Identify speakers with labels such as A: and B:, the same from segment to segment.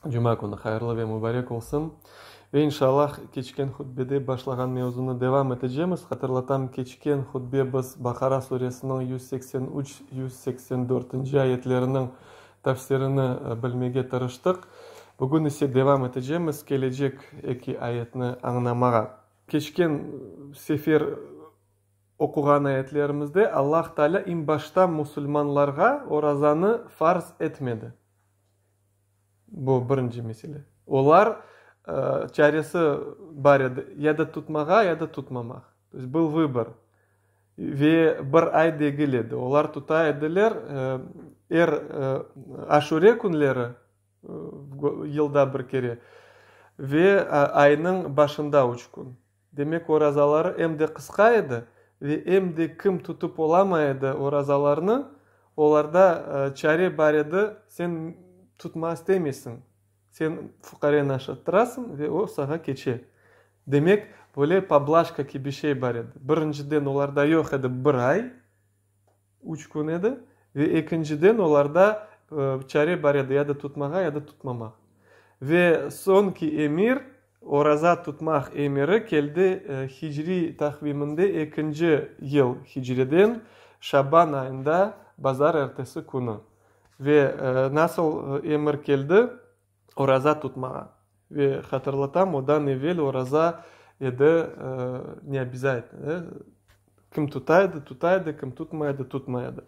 A: Cuma künü hayırlı ve mubarek olsun. Ve inşallah keçken hutbede başlağan mevzunı devam etecemiz. Hatırlatam, keçken hutbe biz Baqara suresiniñ 183, 184-nci ayetleriniñ tafsirini bilmege tırıştıq. Bugün ise devam etecemiz kelecek eki ayetni añnamağa. Keçken sefer oquğan ayetlerimizde Allah Taalâ eñ başta musulmanlarğa orazanı farz etmedi. Bu birinci mesele. Olar çaresi bar edi, ya da tutmağa, ya da tutmamaq. To est был vıbor. Ve bir ay degil edi. Olar tuta ediler er aşure künleri, yılda bir kere, ve aynıñ başında üç kün. Demek, orazaları em de qısqa edi ve em de kim tutıp olamay edi orazalarnı, olarda çare bar edi, sen tutma istemeysiñ, sen fuqareni aşattırasıñ ve o sağa keçe. Demek, böyle poblajka kibi şey bar edi. Birinciden, olarda yoq edi bir ay, Üç kün edi. Ve ekinciden, olarda çare bar edi, ya da tutmağa, ya da tutmamaq. Ve soñki emir, oraza tutmaq emiri keldi hicriy taqviminde ekinci yıl hicreden şaban ayında bazar ertesi künü. Ve nasıl emir keldi? Oraza tutmağa. Ve hatırlatam, odan evel oraza edi ne obязательно, kim tuta edi, tuta edi, kim tutmay edi, tutmay edi.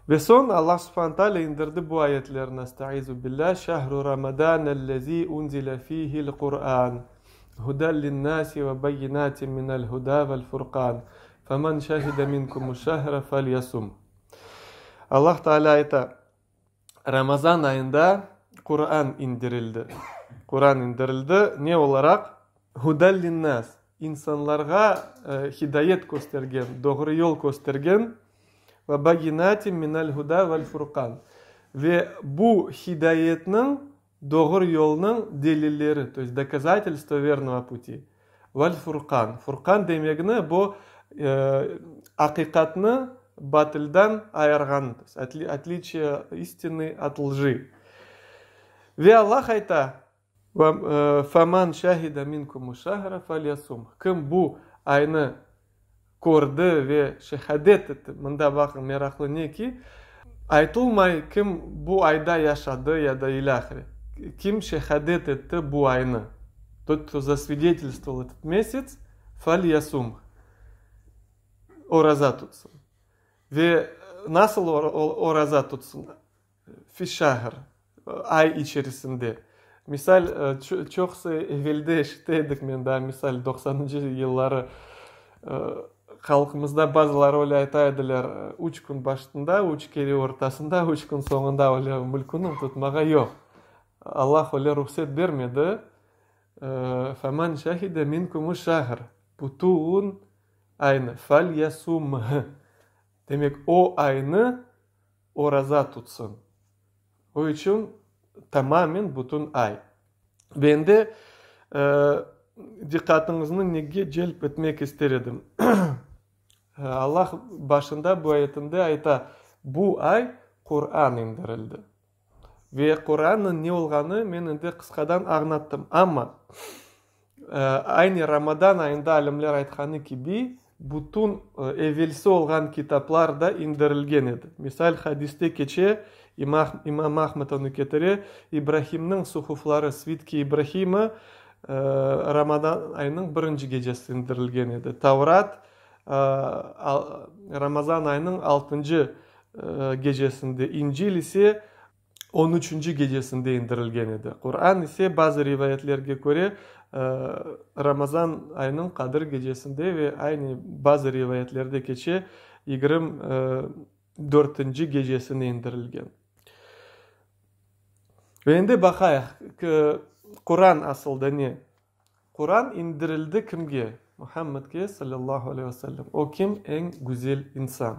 A: Ve soñ Allah subhane taalâ indirdi bu ayetlerni, Estaizu billâh, Şehru Ramadanellezî unzile fîhil Qur'an, huden linnâsi ve beyinâtin minel hudâ vel furqân, femen şehide minkumuşşehre felyasum. Allah Taalâ ayta, Ramazan ayında Quran indirildi. Quran indirildi ne olaraq? Hudal linnas, insanlarğa hidayet köstergen, doğru yol köstergen, ve bayyinatin minel huda vel furqan, ve bu hidayetniñ, doğru yolnıñ delilleri, to est dokazatelstvo vernogo puti, Vel furqan. Furqan demegini bu aqiqatnı batıldan ayırğan, to est otliçiye istiny ot lji. Ve Allah ayta, Femen şehide minkumu-şehre felyasumh. Kim bu aynı kördi ve şehadet etti. Mında baqıñ, meraqlı ne ki, aytılmay kim bu ayda yaşadı ya da ilâhre. Kim şehadet etti bu aynı, tot, кто zasvidetelstvoval etot mesяц, felyasumh, oraza tutsın. Ve nasıl oraza tutsın? Fiş-şahr, ay içerisinde. Misal, çoqusı evelde eşite edik, men daa, misal, doqsanıncı yılları halqımızda bazıları öyle ayta ediler, üç kün başında, üç kere ortasında, üç kün soñunda öyle mülkün tutmağa yoq. Allah öyle ruhset bermedi. Femen şehide minkumu-şahr, bütün aynı, felyasumh, demek, o aynı oraza tutsın. O içün tamamen bütün ay. Ve endi diqqatıñıznı nege celp etmek ister edim? Allah başında bu ayetinde ayta, bu ay Quran indirildi. Ve Qurannıñ ne olğanı men endi qısqadan añlattım. Amma aynı Ramadan ayında alimler aytqanı kibi, bütün evelsi olğan kitaplar da indirilgen edi. Misal, hadiste keçe, imam Ahmed onı ketire, İbrahimniñ suhufları, svitki İbrahima, Ramadan ayınıñ birinci gecesi indirilgen edi. Tavrat, Ramazan ayınıñ altıncı gecesinde, İncil ise on üçünci gecesinde indirilgen edi. Quran ise, bazı rivayetlerge köre, Ramazan ayınıñ Qadir gecesinde ve aynı bazı rivayetlerde keçe, 24-nci gecesine indirilgen. Ve endi baqayıq, Quran asılda ne? Quran indirildi kimge? Muhammedge, salâllahu aleyhi ve sellem. O kim? Eñ güzel insan.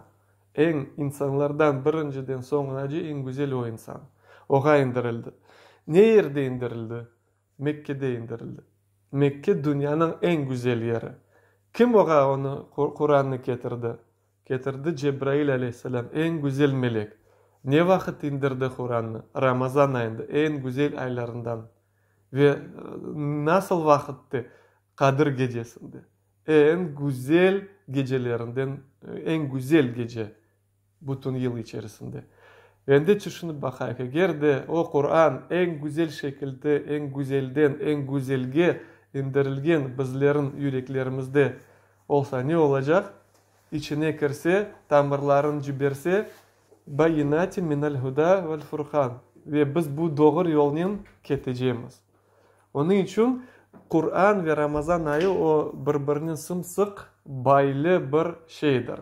A: Eñ insanlardan birinciden soñunace eñ güzel o insan. Oğa indirildi. Ne yerde indirildi? Mekkede indirildi. Mekke dünyanıñ eñ güzel yeri. Kim oğa onı, Qurannı ketirdi? Ketirdi Cebrail aleyhisselâm, eñ güzel melek. Ne vaqıt indirdi Qurannı? Ramazan ayında, eñ güzel aylarından. Ve nasıl vaqıtte? Qadir gecesinde. Eñ güzel gecelerinden, eñ güzel gece bütün yıl içerisinde. Endi tüşünip baqayıq, eger de o Quran eñ güzel şekilde, eñ güzelden eñ güzelge indirilgen bizlerin yüreklerimizde olsa ne olacaq? İçine kirse, tamırların ciberse, Bayyinatin minel huda vel furqan, ve biz bu doğru yolnen ketecemiz. Onıñ içün Quran ve Ramazan ayı o bir-birinen sım-sıq baylı bir şeydir.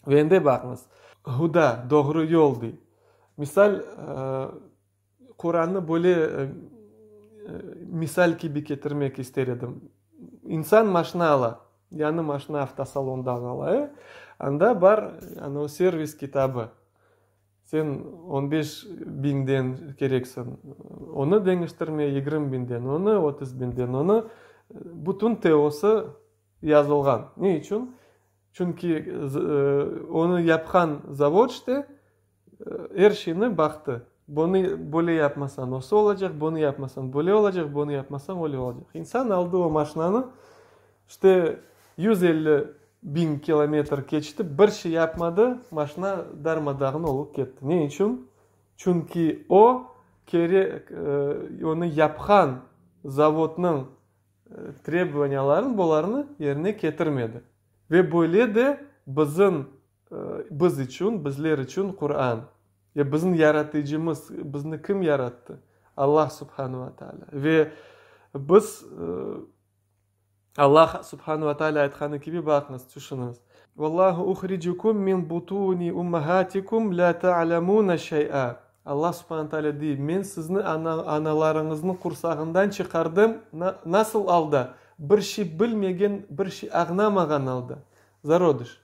A: Ve endi baqıñız, huda, doğru yol dey. Misal, Qurannı böyle misal kibi ketirmek ister edim. İnsan maşna ala, yañı maşna avtosalondan ala, e, anda bar anavı servis kitabı. Sen on beş biñden kereksiñ onı deñiştirme, yigirmi biñden onı, 30 biñden onı. Bütün TOsı yazılğan. Ne içün? Çünki onı yapqan zavod işte er şeyni baqtı. Bunı böyle yapmasañ, osı olacaq, bunı yapmasañ, böyle olacaq, bunı yapmasañ, öyle olacaq. İnsan aldı o maşnanı, işte 150 biñ kilometr keçti, bir şey yapmadı, maşna darma-dağın olıp ketti. Ne içün? Çünki o, kerek, onı yapqan zavodnıñ trebovaniyalarını, bularnı yerine ketirmedi. Ve böyle de bizim, biz içün, bizler içün Quran. Ve bizim Yaratıcımız, bizni kim yarattı? Allah subhanu ve taalâ. Ve biz, Allah subhanu ve taalâ aytqanı kibi, baqıñız, tüşüniñiz. Vallahu uhricukum min butuni ummahatikum la ta'lamuna şey'a. Allah subhanu taalâ dey, men sizni analarıñıznıñ qursağından çıqardım, nasıl alda? Bir şey bilmegen, bir şey añlamağan alda. Zarodış.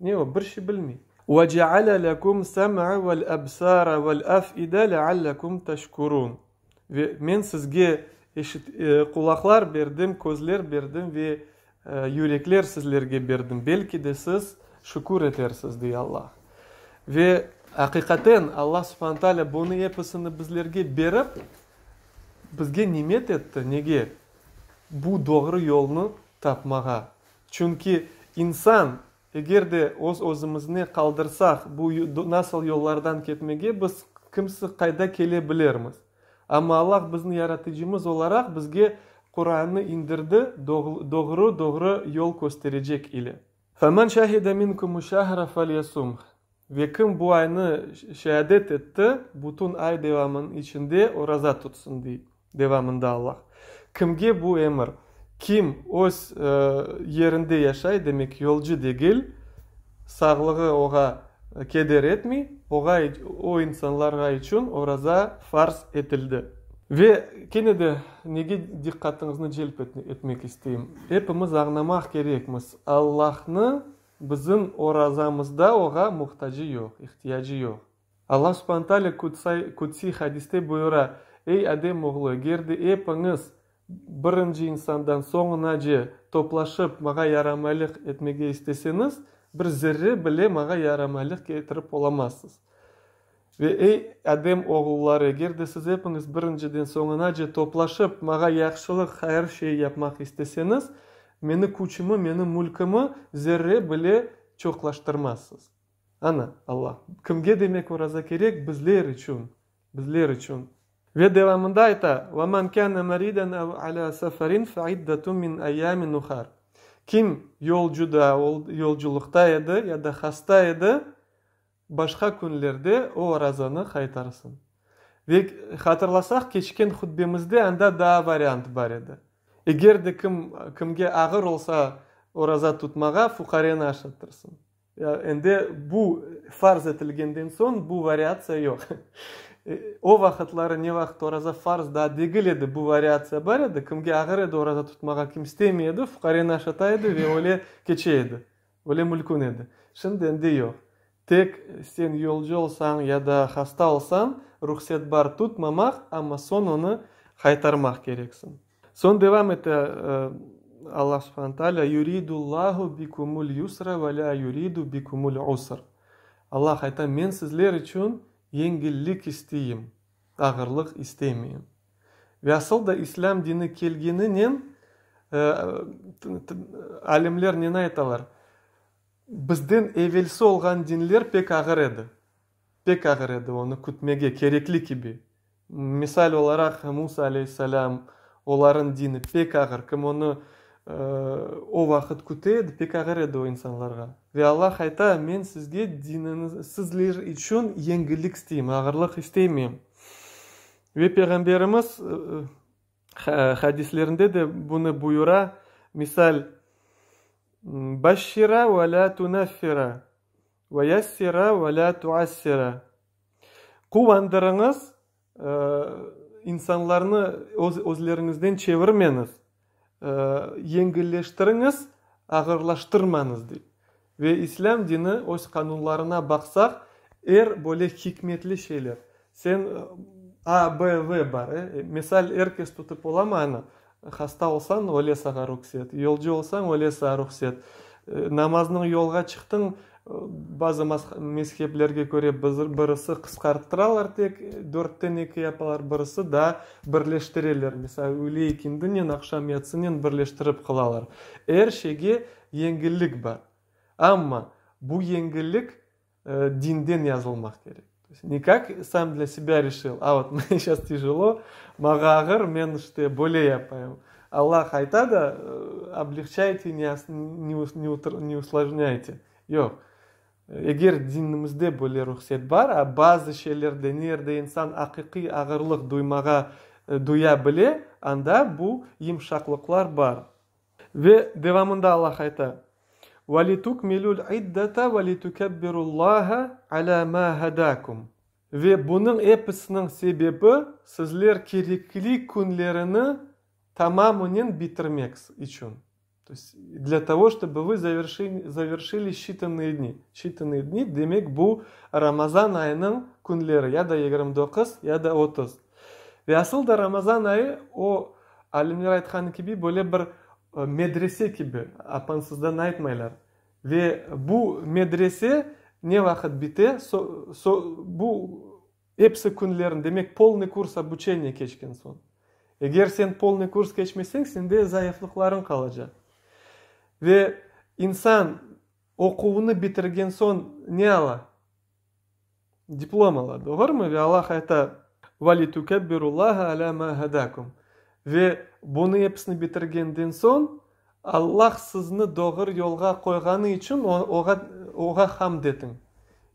A: Ne o, bir şey bilmey. Ve ceale lekum sem'a vel ebsara vel af'ide leallekum teşkurun. Ve men sizge eşit, qulaqlar berdim, közler berdim ve yürekler sizlerge berdim, belki de siz şükür etersiz, dey Allah. Ve aqiqaten Allah subhane taalâ bunı episini bizlerge berip, bizge nimet etti. Nege? Bu doğru yolnı tapmağa. Çünki insan, eger de öz-özümüzni qaldırsaq, bu nasıl yollardan ketmege, biz kimsi qayda kele bilermiz. Amma Allah bizni Yaratıcımız olaraq bizge Qurannı indirdi, doğru-doğru yol kösterecek ile. Femen şahide minkumu-şehre felyesumh. Ve kim bu aynı şeadet etti, bütün ay devamınıñ içinde oraza tutsın, dey devamında Allah. Kimge bu emir? Kim öz yerinde yaşay, demek yolcu degil, sağlığı oğa keder etmey, oğa, o insanlarğa içün oraza farz etildi. Ve kene de nege diqqatıñıznı celp etmek isteyim? Epimiz añlamaq kerekmiz, Allahnı Bizim orazamızda oğa muhtacı yoq, ihtiyacı yoq. Allah subhane taalâ kutsiy hadiste buyura, Ey, Adem oğlu, eger de epiñiz birinci insandan soñunace toplaşıp maña yaramaylıq etmege isteseñiz, bir zerre bile maña yaramaylıq ketirip olamazsız. Ve ey, Adem oğulları, eger de siz epiñiz birinciden soñunace toplaşıp, maña yahşılıq, hayır şey yapmaq isteseñiz, meni küçümi, meni mülkimi zerre bile çoqlaştırmazsız. Ana, Alla, kimge demek oraza kerek? Bizler içün, bizler içün. Ve devamında ayta, Ve men kâne meriden ev alâ seferin fe iddetun min eyyâmin uhar. Kim yolcuda, yolculıqta edi ya da hasta edi, Başqa künlerde o orazanı qaytarsın. Ve hatırlasaq, keçken hutbemizde anda daa variant bar edi. Eger de kim, kimge ağır olsa oraza tutmağa, fuqareni aşattırsın. Endi bu farz etilgenden soñ bu variatsiya yoq. O vaqıtları ne vaqıt oraza farz daa degil edi, bu variatsiya bar edi. Kimge ağır edi oraza tutmağa, kim istemey edi, fuqareni aşata edi ve öyle keçe edi. Öyle mülkün edi. Şimdi endi yoq. Tek sen yolcu olsañ ya da hasta olsañ, ruhset bar tutmamaq, amma soñ onı qaytarmaq kereksiñ. Soñ devam ete Allah subhane taalâ, Yuridullahu bikumul yusra ve lâ yuridu bikumul usr. Allah ayta, Men sizler içün yengillik isteyim, ağırlıq istemeyim. Ve asıl da İslâm dini kelgeninen alimler neni aytalar? Bizden evelsi olğan dinler pek ağır edi. Pek ağır edi onı kütmege, kerekli kibi. Misal olaraq, Musa aleyhisselâm, olarıñ dini pek ağır. Kim onı o vaqıt küte edi, pek ağır edi o insanlarğa. Ve Allah ayta, men sizge diniñiz, sizler içün yengillik isteyim, ağırlıq istemeyim. Ve Peyğamberimiz hadislerinde de bunı buyura, misal, Başşira ve lâ tunaffira, ve yassira ve lâ tuassira. Quvandırıñız, insanlarnı öz özleriñizden çevirmeñiz, yengilleştiriñiz, ağırlaştırmañız, dey. Ve İslâm dini öz qanunlarına baqsaq, er böyle hikmetli şeyler. Sen A, B, V bar, e? Misal, er kes tutıp olamayını, hasta olsañ, öyle sağa ruhset, yolcu olsañ, öyle sağa ruhset, namaznıñ yolğa çıqtıñ, bazı mezheplerge köre birisi qısqarttıralar tek, dörtten eki yapalar, birisi daa birleştireler, misal, üyle ekindinen, aqşam yatsınen birleştirip qılalar. Er şeyge yengillik bar. Amma bu yengillik dinden yazılmaq kerek. Ne kak sam dlâ sebâ reşil, a vot mne şas tijelo, mağa ağır, men işte böyle yapayım. Allah ayta da, oblegçayte, ne usložnâyte. Yoq. Eger dinimizde böyle ruhset bar, a bazı şeylerde, nerde insan aqiqiy ağırlıq duymağa, duya bile, anda bu yımşaqlıqlar bar. Ve devamında Allah ayta, Ve litukmilul iddete ve litukebbirullaha alâ mâ hedâkum. Ve bunıñ episiniñ sebebi, sizler kerekli künlerini tamamınen bitirmek içün. To есть, dlâ togo, ştobı vı zaverşili şçitanıye dni. Şçitanıye dni, demek, bu Ramazan ayınıñ künleri, ya da 29, ya da 30. Ve asıl da Ramazan ayı, o, alimler aytqanı kibi, böyle bir medrese kibi, apansızdan aytmaylar. Ve bu medrese ne vaqıt bite? Bu episi künlerin, demek, polnıy kurs obuçeniya keçken soñ. Eger sen polnıy kurs keçmeseñ, sende zayıflıqlarıñ qalacaq. Ve insan oquvını bitirgen soñ ne ala? Diplom ala, doğrumı? Ve Allah ayta, Ve litukebbirullaha alâ mâ hedâkum. Ve bunı episini bitirgenden soñ, Allah sizni doğru yolğa qoyğanı içün Oğa hamd etiñ.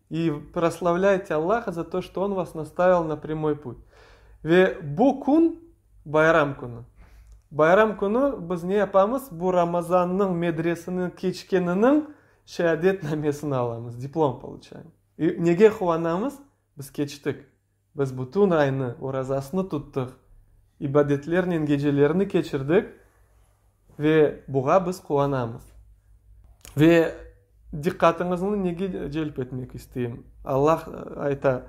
A: I proslavlâyte Allaha za to, çto On vas nastavil na prâmoy put. Ve bu kün, bayram künü. Bayram künü biz ne yapamız? Bu Ramazannıñ medresini keçkeniniñ şeadetnamesini alamız, diplom poluçayem. Nege quvanamız? Biz keçtik. Biz bütün aynı orazasını tuttıq, ibadetlernen gecelerini keçirdik ve buğa biz quvanamız. Ve diqqatıñıznı nege celp etmek isteyim? Allah ayta,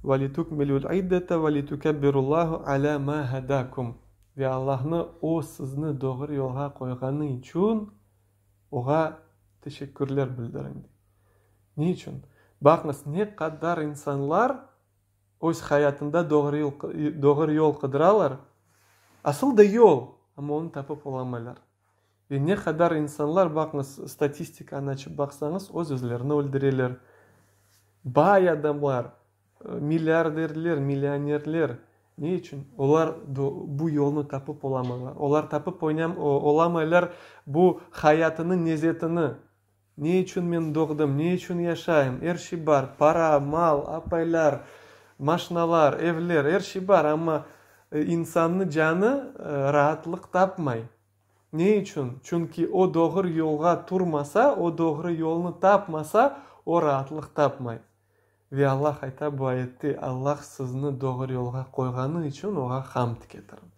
A: Ve litukmilul iddete ve litukebbirullâhu alâ mâ hedâkum. Ve Allahnı O sizni doğru yolğa qoyğanı içün Oğa teşekkürler bildiriñ, dey. Ne içün? Baqıñız, ne qadar insanlar öz hayatında doğru yol qıdıralar, asıl da yol, amma onı tapıp olamaylar. Ve ne qadar insanlar, baqıñız, statistikanı açıp baqsañız, öz-özlerini öldüreler. Bay adamlar, milliarderler, millionerler. Ne içün? Olar bu yolnı tapıp olamaylar. Olar tapıp olamaylar bu hayatınıñ nezetini. Ne içün men doğdım, ne içün yaşayım? Er şey bar, para, mal, apaylar, maşnalar, evler, er şey bar, amma insannıñ canı raatlıq tapmay. Ne içün? Çünki o doğru yolğa turmasa, o doğru yolnı tapmasa, o raatlıq tapmay. Ve Allah ayta bu ayette, Allah sizni doğru yolğa qoyğanı içün Oğa hamd ketiriñ.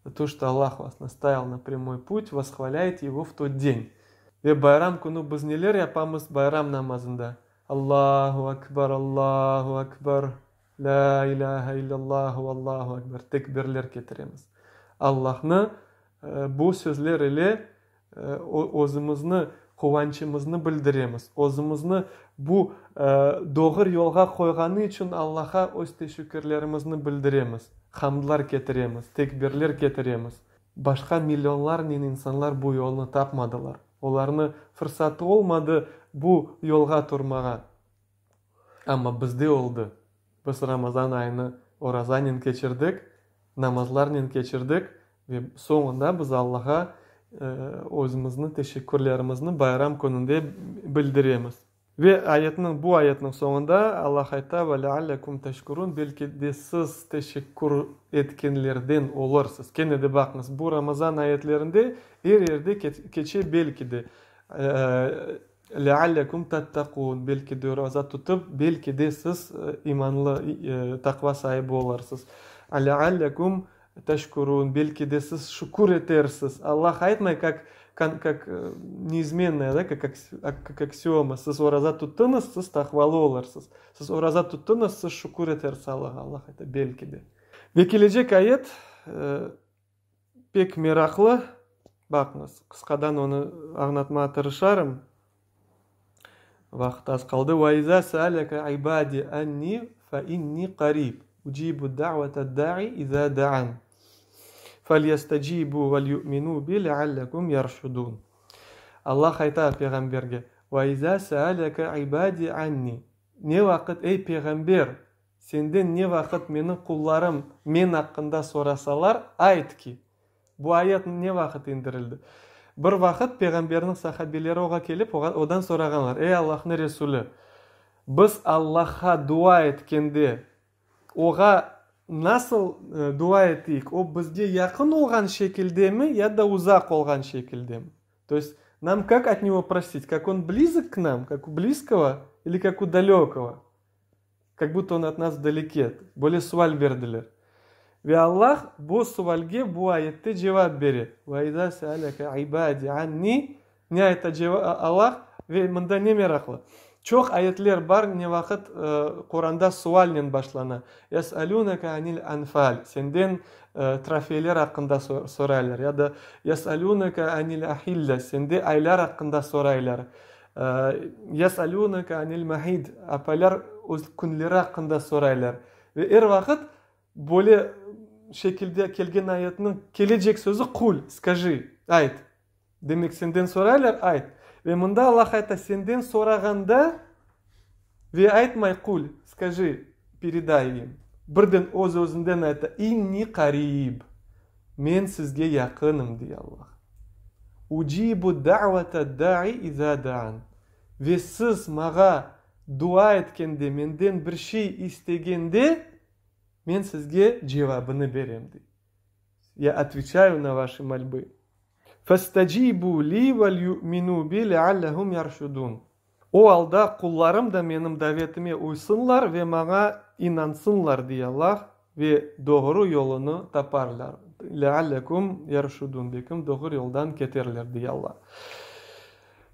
A: Za to, çto Allah vas nastavil na prâmoy put, vosхvalâyte Ego v tot den. Ve bayram künü biz neler yapamız bayram namazında? Allahu akbar, Allahu akbar, lâ ilâhe illâllahu, Allahu akbar tekbirler ketiremiz. Allahnı bu sözler ile özümizni quvançımıznı bildiremiz. Özümizni bu doğru yolğa qoyğanı içün Allaha öz teşekkürlerimizni bildiremiz. Hamdlar ketiremiz, tekbirler ketiremiz. Başqa millionlarnen insanlar bu yolnı tapmadılar. Olarnı fırsatı olmadı bu yolğa turmağa. Amma bizde oldı. Biz Ramazan ayını orazanen keçirdik, namazlarnen keçirdik ve soñunda biz Allağa özümizni teşekkürlerimizni bayram kününde bildiremiz. Ve ayetniñ, bu ayetniñ soñunda Allah ayta, Ve leallekum teşkurun, belki de siz teşekkür etkenlerden olursız. Kene de baqıñız, bu Ramazan ayetlerinde er yerde keçe belki de. Leallekum tattaqun, belki de oraza tutıp, belki de siz imanlı, taqva saibi olursız. Leallekum Teşkurun, belki de siz şükür etersiz. Allah aytmay, kak, kak neizmennaya, da, kak kak aksioma, siz oraza tuttıñız, siz taqvalı olursız. Siz oraza tuttıñız, siz şükür etersiz Allahğa. Allah ayta, belki de. Ve kelecek ayet pek meraqlı. Baqıñız, qısqadan onı añlatmağa tırışarım. Vaqıt az qaldı. Ve izâ sealeke ibâdî annî fe innî qarîb, ucîbu da'vete-d-dâ'i izâ da'ân, felyestecîbû vel-yu'minû bi leallekum yerşudûn. Allah ayta Peyğamberge, Ve izâ sealeke ibâdî annî, Ne vaqıt, ey Peyğamber, senden ne vaqıt menim qullarım men aqqında sorasalar, ayt ki, Bu ayet ne vaqıt indirildi? Bir vaqıt Peyğamberniñ sahabeleri oğa kelip, odan sorağanlar, Ey Allahnıñ Resulü, biz Allahqa dua etkende, Oğa nasıl dua eteyik, O bizge yaqın olğan şekildemi ya da uzaq olğan şekildemi? To est, nam kak ot nego prosit, kak on blizok k nam, kak u blizkogo ili kak u dalekogo? Kak budto on ot nas vdaleke. Böyle sual berdiler. Ve Allah bu sualge bu ayette cevap bere. Ve izâ sealeke ibâdî annî, ne ayta Allah? Ve mında ne meraqlı? Çoq ayetler bar, ne vaqıt Quranda sualnen başlana. Yes'alûneke anil anfâl, senden trofeyler aqqında soraylar. Ya da Yes'alûneke anil ahille, sende aylar aqqında soraylar. Yes'alûneke anil mahid, apaylar öz künleri aqqında soraylar. Ve er vaqıt böyle şekilde kelgen ayetniñ kelecek sözü qul, skajı, ayt. Demek, senden soraylar, ayt. Ve mında Allah ayta, senden sorağanda ve aytmay qul, skajı, pereday im. Birden öz-özünden ayta, inni qarib, men sizge yaqınım, dey Allah. Ucibu da'vata da'i iza da'an, ve siz mağa dua etkende, menden bir şey istegende, men sizge cevabını berem, dey. Ya otveçayu na vaşi molbı. Festacibu li vel yu'minu bi leallehum yerşudun. O alda qullarım da menim davetime uysınlar ve maña inansınlar, dey Allah, ve doğru yolunı taparlar. Leallekum yerşudun, belkim doğru yoldan keterler, dey Allah.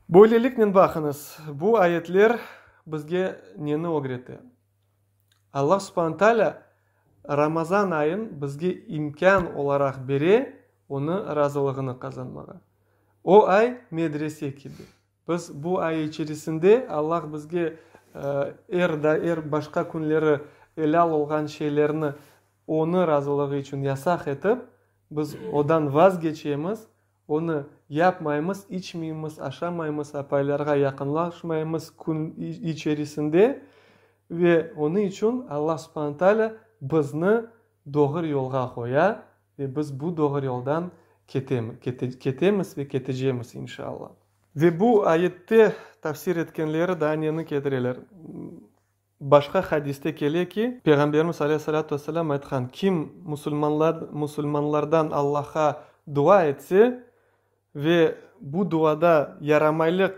A: Böyleliknen, baqıñız, bu ayetler bizge neni ögrete? Allah subhane taalâ Ramazan ayın bizge imkân olaraq bere onı razılığını qazanmağa. O ay medrese kibi. Biz bu ay içerisinde Allah bizge er da er başqa künleri elâl olğan şeylerni Onı razılığı içün yasaq etip, biz odan vazgeçemiz, onı yapmaymız, içmeymiz, aşamaymız, apaylarğa yaqınlaşmaymız kün içerisinde ve onıñ içün Allah subhane taalâ bizni doğru yolğa qoya ve biz bu doğru yoldan ketemiz ve ketecemiz, inşallah. Ve bu ayette tafsir etkenleri daa neni ketireler? Başqa hadiste kele ki, Peyğamberimiz aleyhi-salâtu ve-selâm aytqan, Kim musulmanlardan Allahqa dua etse ve bu duada yaramaylıq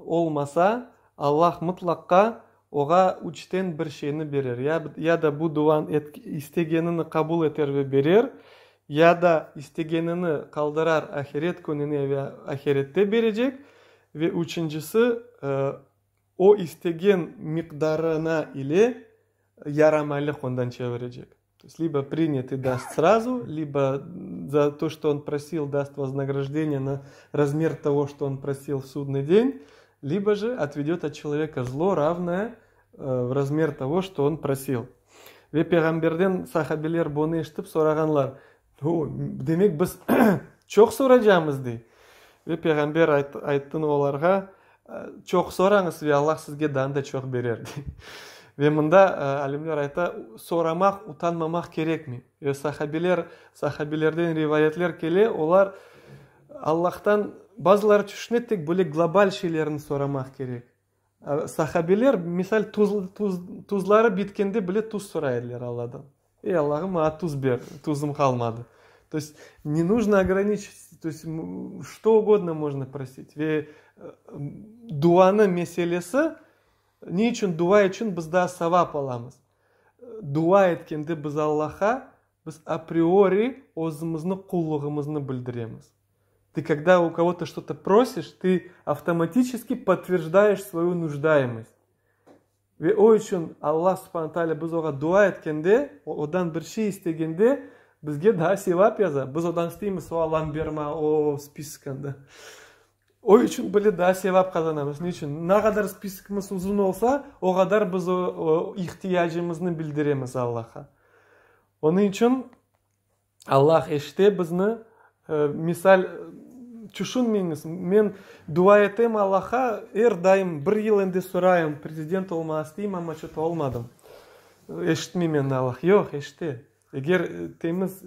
A: olmasa, Allah mıtlaqqa oğa üçten bir şeyni berer, ya da bu duan istegenini qabul eter ve berer, ya da istegenini qaldırar ahiret kününe ve ahirette berecek, ve üçüncisi, o istegen miqdarına ile yaramaylıq ondan çevirecek. То есть, либо принят и даст сразу, либо за то, что он просил, даст вознаграждение на размер того, что он просил в судный день, либо же отведет от человека зло, равное в размер того, что он просил. Ve Peyğamberden sahabeler bunı eşitip sorağanlar, O, demek biz çoq soracamız, dey. Ve Peyğamber ayttın olarğa, Çoq sorañız ve Allah sizge daa da çoq berer, dey. Ve mında alimler ayta, soramaq, utanmamaq kerekmey. Ve sahabeler, sahabelerden rivayetler kele, olar Allahtan, bazıları tüşüne, tek böyle global şeylerni soramaq kerek. Sahabeler, misal, tuz, tuz, tuzları bitkende bile tuz soray ediler Alladan. Ey, Allahım, maña tuz ber, tuzum qalmadı. To есть, ne нужно ograniçиться, to есть, что ugodno можно prosit. Ve duanıñ meselesi, ne içün dua içün biz daa savap alamız? Dua etkende biz Allahqa, biz apriori özümizni qullığımıznı bildiremiz. Ты когда у кого-то что-то просишь, ты avtomatiçeski podtverjdayeş svoyu nujdayemost. Ve o içün Allah subhane taalâ biz oğa dua etkende, odan bir şey istegende, bizge daa sevap yaza. Biz odan isteymiz, o Allam ber maña o spiskanda. O içün bile daa sevap qazanamız. Ne içün? Ne qadar spiskimiz uzun olsa, o qadar biz o ihtiyacımıznı bildiremiz Allahqa. Onıñ içün Allah eşite bizni. Misal, tüşünmeñiz, men dua etem Allahqa, er daim, bir yıl endi sorayım, prezident olmağa isteyim, amma ço-to olmadım. Eşitmey meni Allah. Yoq, eşite. Eger temiz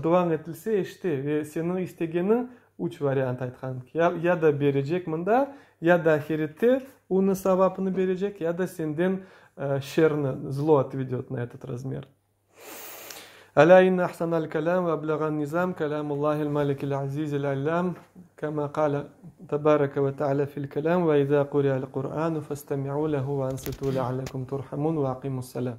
A: duañ etilse, eşite ve seniñ istegeniñ, üç variant aytqan, ya, ya da berecek mında, ya da ahirette onıñ savapını berecek, ya da senden şerni, zlo otvedöt na etot razmer. Alâ inne ahsanal kelâm ve ebleğan nizam kelâmullâhil malikil azizil allâm, kemâ qâle tebareke ve teâlâ fil kelâm, ve izâ quri'al Qur'ânu festemi'û lehu ve ansitû leallekum turhamûn ve aqimussalâ.